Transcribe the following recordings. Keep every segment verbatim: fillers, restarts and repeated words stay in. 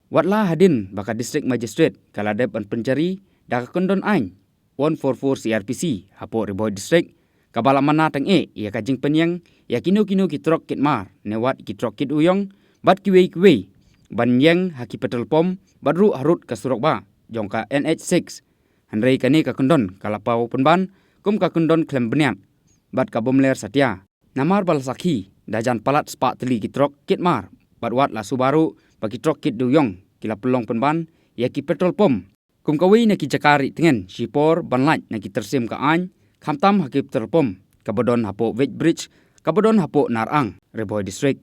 Watla hadien ba ka District Magistrate ka la dep ban pynjari da ka kyndon aiñ one four four C R P C hapoh Ri Bhoi District, kaba la mana tang eh ïa ka jingpynïeng ïa kino kino ki trok kit mar ne wat ki trok kit uyong bad kiwei kiwei ban ïeng ha ki petrol pump bad ruh harud ka surok bah jong ka N H six. Hynrei kane ka kyndon ka la paw pynban kum ka kyndon khlem bniat bad ka bym ler satia. Namar ba la sakhi da jan palat spah tylli ki trok kit mar bad wat la suba ruh ba ki trok kit uyong ki la pynlong pynban ïa ki petrol pump kum kawei na ki jaka rieh tngen shipor ban lait na ki tyrsim ka aiñ, khamtam ha ki petrol pump kaba don hapoh Weight Bridge, kaba don hapoh Narang, Ri Bhoi District.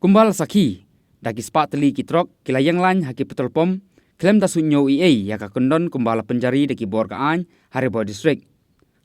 Kumba la sakhi, da ki spah tylli ki trok ki la ïeng lain ha ki petrol pump khlem da suidñiew ei ei ïa ka kyndon kumba la pynjari da ki bor ka aiñ ha Ri Bhoi District.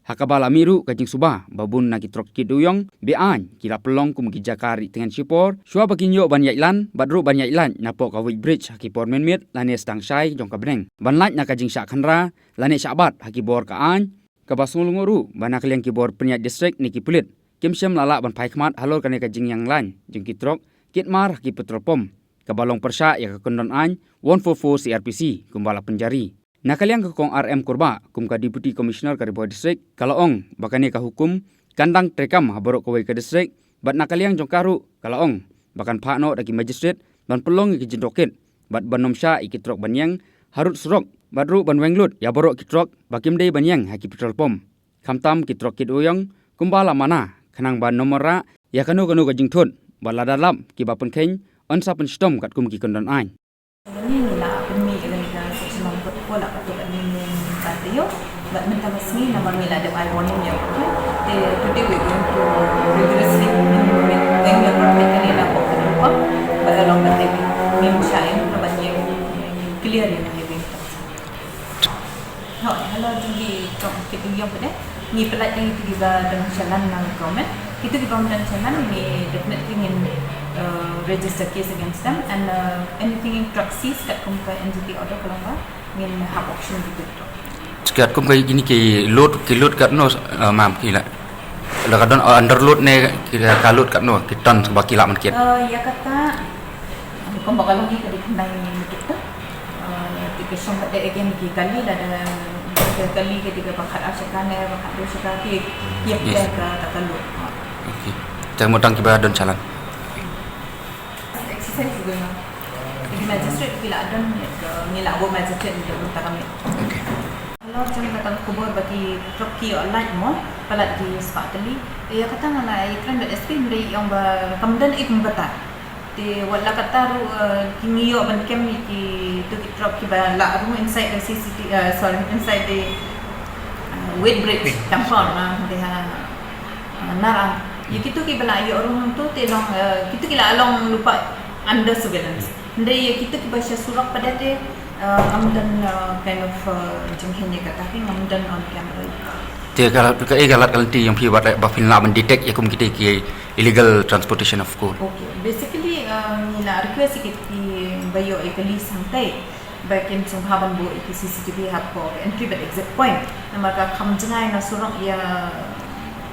Ha kaba la mih ruh ka jingsuba ba bun na ki trok kit uyong bad aiñ ki la pynlong kum ki jaka rieh tngen shipor shuwa ba kin ïoh ban ïaid lan bad ruh ban ïaid lait napoh ka Weight Bridge ha ki por mynmiet lane sdang shai jong ka bneng ban lait na ka jingshah khynra lane shah bat ha ki bor ka aiñ, kaba sngew lyngngoh ruh ba na ka liang ki bor pynïaid district ne ki pulit kim shym la lah ban phai khmat halor kane ka jingïeng lain jong ki trok kit mar ha ki petrol pump kaba long pyrshah ïa ka kyndon aiñ one four four C R P C kumba la pynjari. Na ka liang ka Kong R M Kurbah kum ka Deputy Commissioner ka Ri Bhoi District ka la ong ba kane ka hukum kan dang treikam ha baroh kawei ka district bad na ka liang jong ka ruh ka la ong ba kan phah noh da ki magistrate ban pynlong ïa ki jingtohkit bad ban nym shah ïa ki trok ban ïeng harud surok bad ruh ban weng lut ïa baroh ki trok ba kim dei ban ïeng ha ki petrol pump, khamtam ki trok kit uyong kumba la mana, khnang ban nym wanrah ïa kano kano ka jingthut bad lada lap kiba pynkheiñ yn sa pynshitom katkum ki kyndon aiñ. Ni ni la pynmih ïa kane ka section number four la katto katne mynta taïew. Bad mynta ka sngi namar ngi la dep ai warning ïa u. Te today we going to rigorously implement weng la protect kane la pok kane pok. Bad along kata ngim shah ïa kane ban ïa clear ïa kane weng. Ho, hello jong ki trok kit uyong pat de. Ngi pynlait ïa kito kiba don shalan na government. Kito kiba ym don shalan ngi definitely ngin uh, register case against them and uh, anything in truck seize katkum ka N G T order ka long ba ngin hap auction kito ki trok. Katkum ka kine ki load, ki load katno, uh, ma'am, ki la. La ka don, uh, underload ne ki ka load katno, ki ton ba ki la man kit. Uh, ïa kata, kumba ka long hi ka dei khyndai metric ton. Uh, te ka shong pat de again ki kali lada ka kali ka dei kaba khatar shaka ne ba khatar shaka ki ïa pynlong ka ta ka load. Okay. Te mo tang kiba don shalan. Exercise is going on. Ki magistrate ki la don, ngi la buh magistrate ni ka mynta ka miet. Okay. Hello, jong kata ka khubor ba ki trok ki ïoh lait mo, palat ki spah tylli. Ïa kata nga la ïakren bad S P hynrei i ong ba kam don i kum kata. Te wat la kata ruh, eh, ki ngi ïoh ban kem ïa kito ki trok kiba la rung inside the C C T V, eh, sorry, inside the, eh, weight bridge, tampon, ah, de ha, eh, Narang. Ïa kito kiba la ïoh rung hangto te long, eh, kito ki la long lypa under surveillance. Hynrei ïa kito kiba sha surok pat de te, eh, ngam don, eh, kind of, eh, jingkheiñ ïa kata, ngam don on camera. Te ka, kaei ka lad ka lynti jong phi ba, ba phin lah ban detect ïa kum kita ki illegal transportation of coal? Okay, basically, eh, ngi la request ïa kito kiba ïoh ïa ka lease hangtai ba kin sngewbha ban buh ïa ki C C T V hapoh ka entry bad exit point. Namar ka kham jngai na surok ïa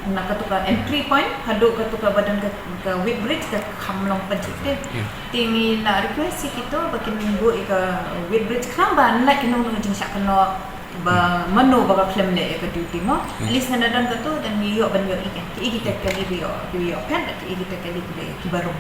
na katu ka entry point haduh katu kaba don ka, ka weight bridge ka kham long pynjot te. Ïa. Te ngi la request ïa kito ba kin buh ïa ka weight bridge khnang ba nlait kano kano jingshah kynnoh ba mano ba ka khlem leh ïa ka duty mo. Ïa. At least ngan da don katu, then ngi ïoh ban ïohi ïa ki, ïa kita ki kali ba ïoh, ba ïoh phet, ïa kita ki kali ba ïoh kiba rung.